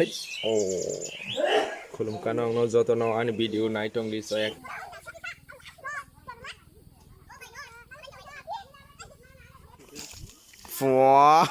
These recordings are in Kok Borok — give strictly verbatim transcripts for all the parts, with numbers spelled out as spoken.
Oh. Khulumkha nokno jotono ani video nai tongdi soyak. Wow.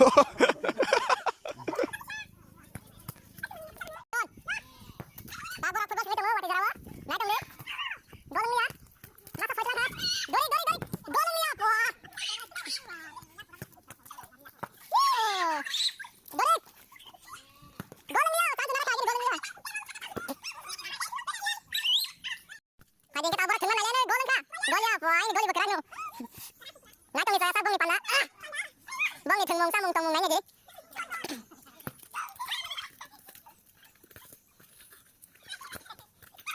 Phaidi hwnkhe tabuk thwngna naiya nw gol wngkha. Gol ya, bo, aini gol bo kwrak nw. Naitongni chaya sa bongni pala. Ah! Bongni thwngmung chamung tongmung naina di.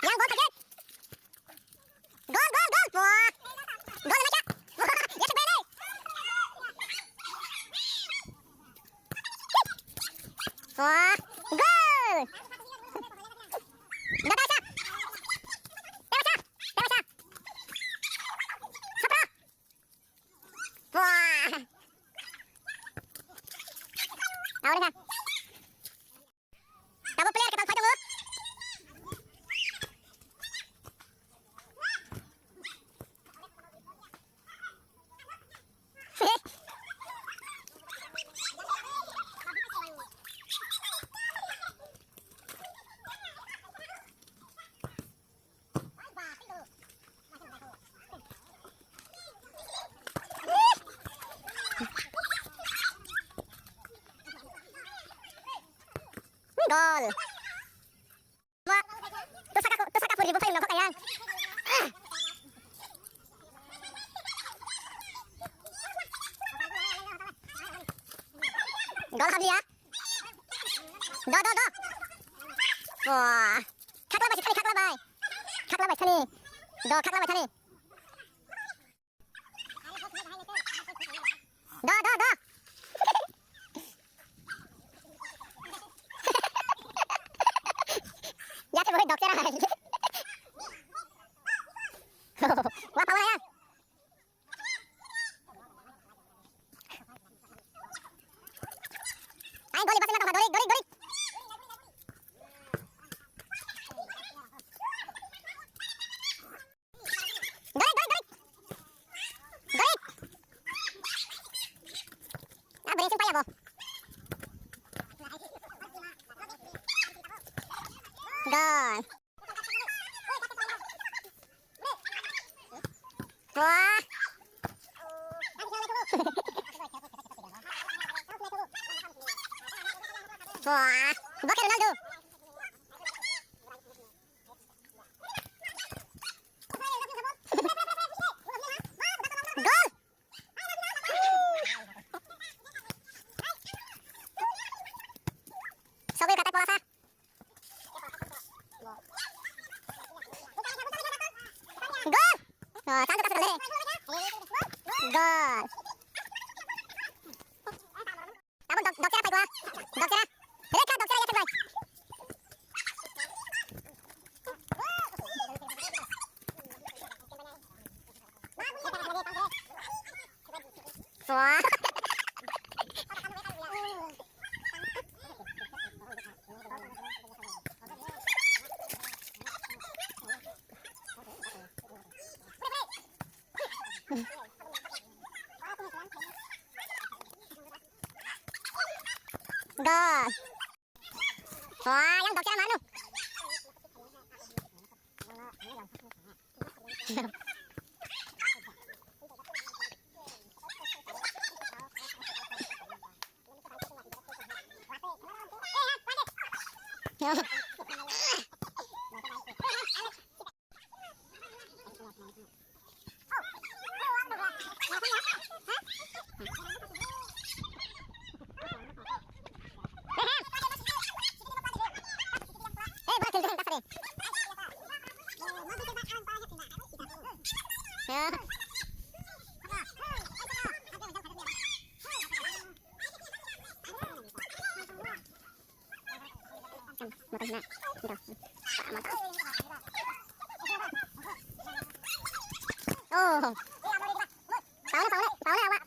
Yang gol kha khe. Gol, gol, gol. Bo. Gol naikha. Bo. Yes, bai, bai. Wah, gol! Dadah, Sa. Dadah, Sa. Dadah, Sa. Sapra. Wah. Tahu deh, Sa. Double player kita fight dulu. Gol. Ma, tu saka, tu saka puri bukai nokok ayang. Gol kha dia. Do, do, do. Wah. Khakla bai thani, khakla bai. Khakla bai thani. Do, khakla bai thani. Do, do, do. Yate boi dokter ai. Wa pawa ya. Ai goli basi na tongkha, dorik, dorik, dorik. Dorik, dorik, dorik. Dorik. Ah, beri sing paya bo. Gol. Wah. Wah. Bakal Ronaldo. Gol. Sogwi khatai pola sa. Gol. Oh, tanto kaso kale. Gol. Tabuk dok, dok chera pai gua. Dok chera. Rekha dok chera ya thangbai. Wah. Gol. Wah, yang dokter mana? Oh. Pauna, pauna, pauna, awak.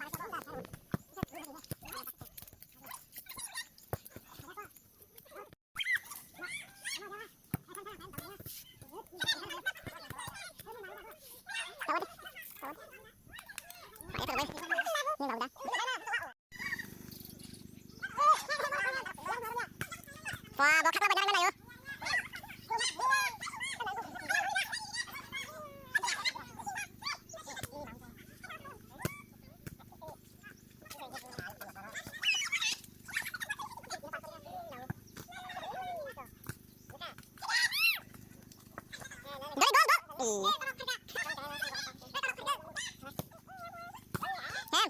Wah, bo khakla bai nang nai o. Gol, gol, gol. Em.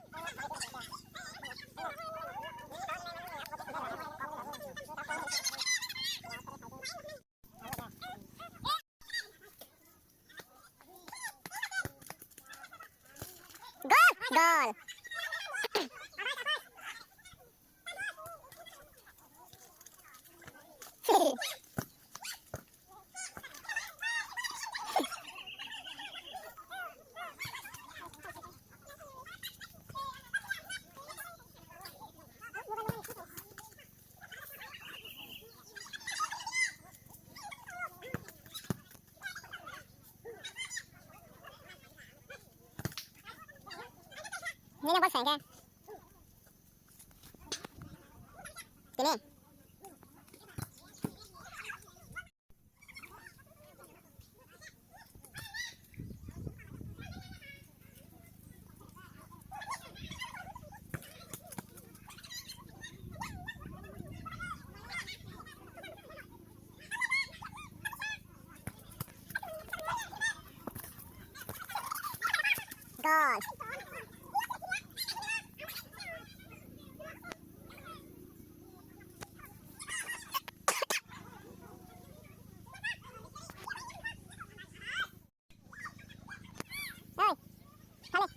Gol! Gol! Nini bol sengke. Tini. Gol. Oi, thale.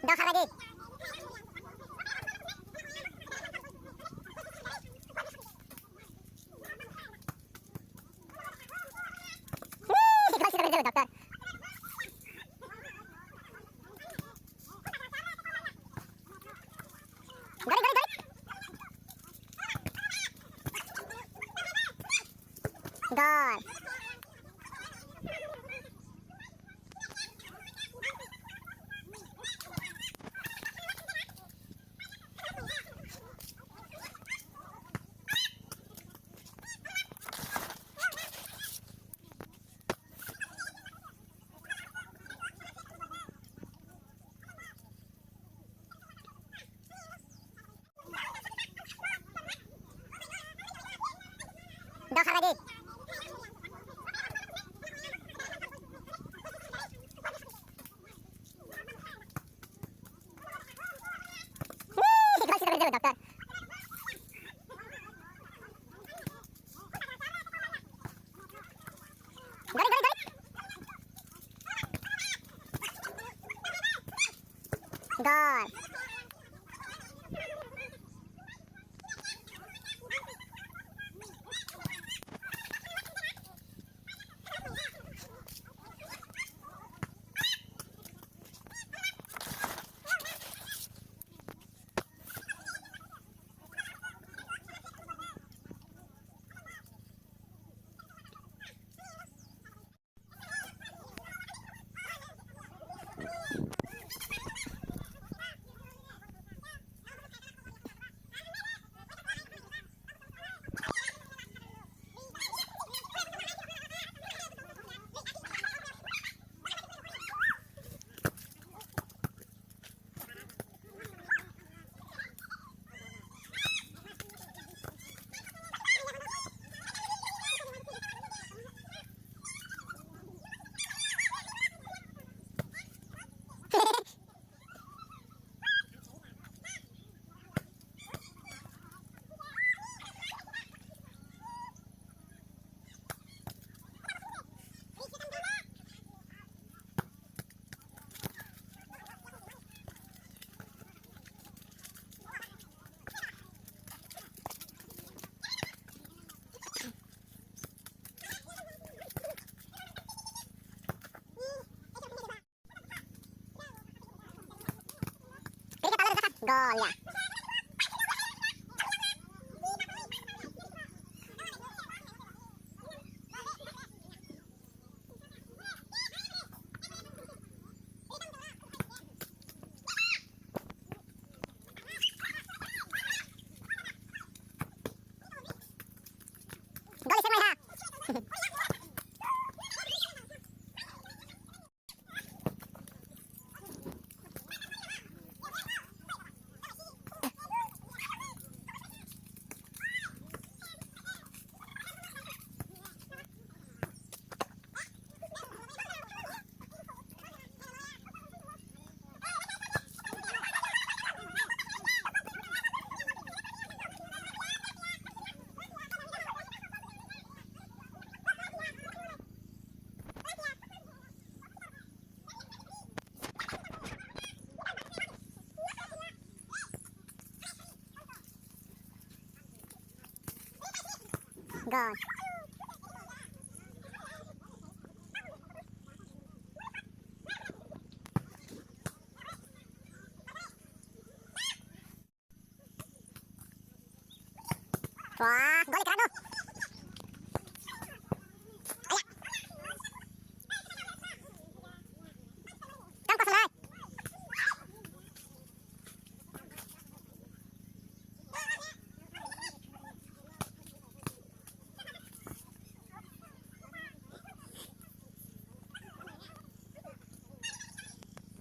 Dosa lagi. Wih, si Gol, si Gol, si Gol, dokter. Gol, gol, gol. Gol. Dosa lagi. Wih, si Gol, si Gol, si Gol, dokter. Gol, gol, gol. Gol. Gol ya. Gol ya, sek mai ha. Gol. Wah, gol ikan tu. Ayak. Tang kosong lai.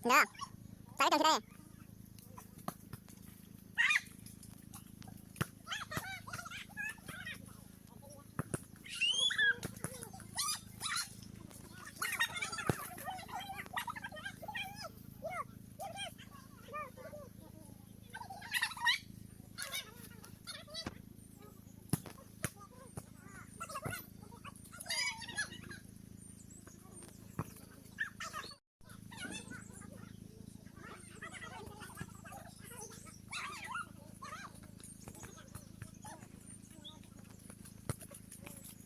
Dah. Saya dah kira.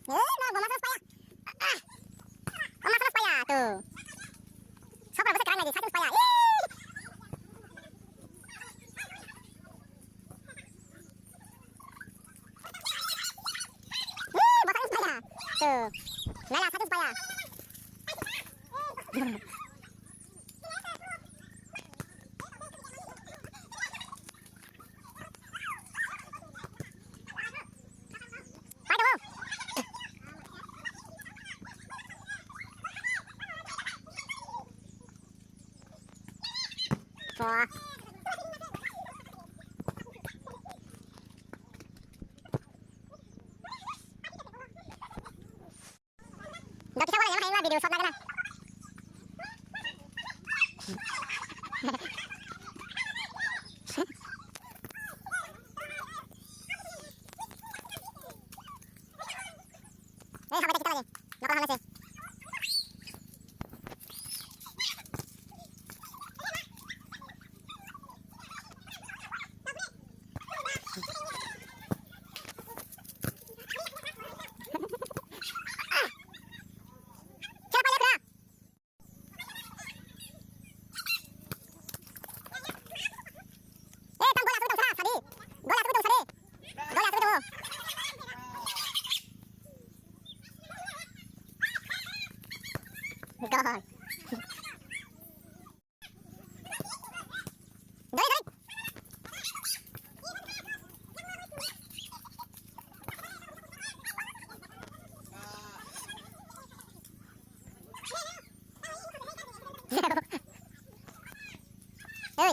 Eh, no, goma sa paya. Ah, goma sa paya tu. Sabra bose kang lagi, satu paya. Ih. Ih, bose paya. Tu. Nala satu paya. Gak bisa wala yang lain lah video shot lagi lah. Eh, sampai kita lagi. Nokol hana se. Eh, tang gol aswk tong sara, sadi. Gol aswk tong sadi. Gol aswk tong. Gol. Doi, doi. Oi.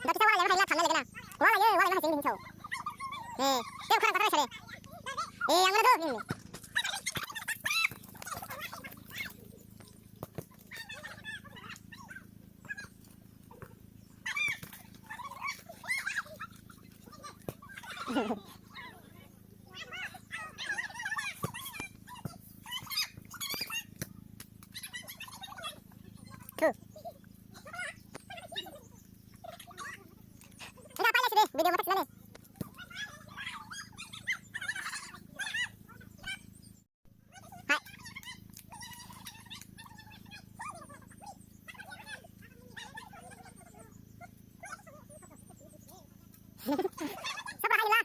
Dati sa wala yang hai la thanna legena. Wala ye, wala yang hai sing sing chau. Eh, teu khana kata sare. Eh, yang mana tu? Ini. Video mo tak sila le. Hai. Sabra khai la.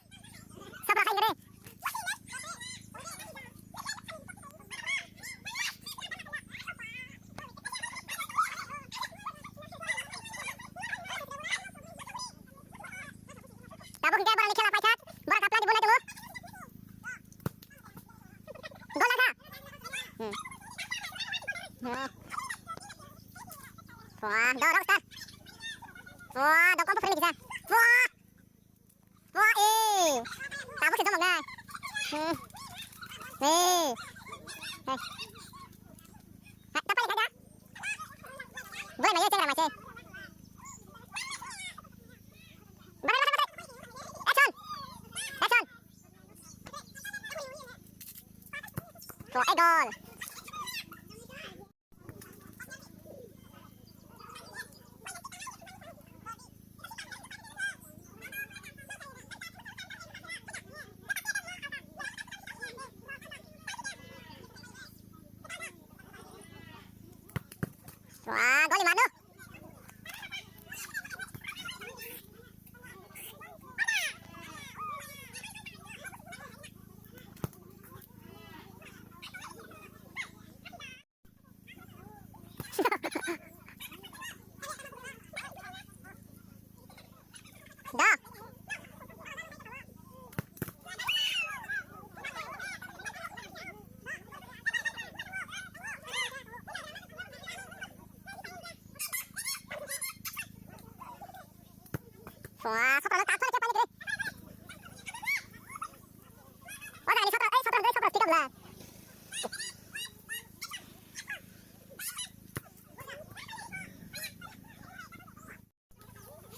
Sabra khai re. Tabuk hingke borokni khela paikha, borok kaplai di bulai tongo. Gol lakha. Hmm. Hmm. Wah, do, do, start. Wah, do, kompo free kisa. Wah. Wah, eh. Tabuk se jomok nai. Hmm. Eh. Eh. Ha, tapali kada. Boleh mai, cek ramai, cek. Boleh, boleh, boleh. Action. Action. Tuh, eh, gol. Wah, gol lima tuh. Da. Wah, sopra na tak, sopra na tak. O jani sopra, eh, sopra, eh, sopra, tikam la.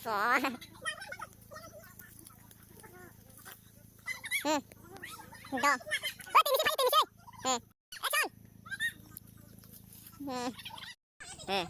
Wah. Hmm. Do. Wah, timi si, timi si. Eh. Action. Hmm. Hmm.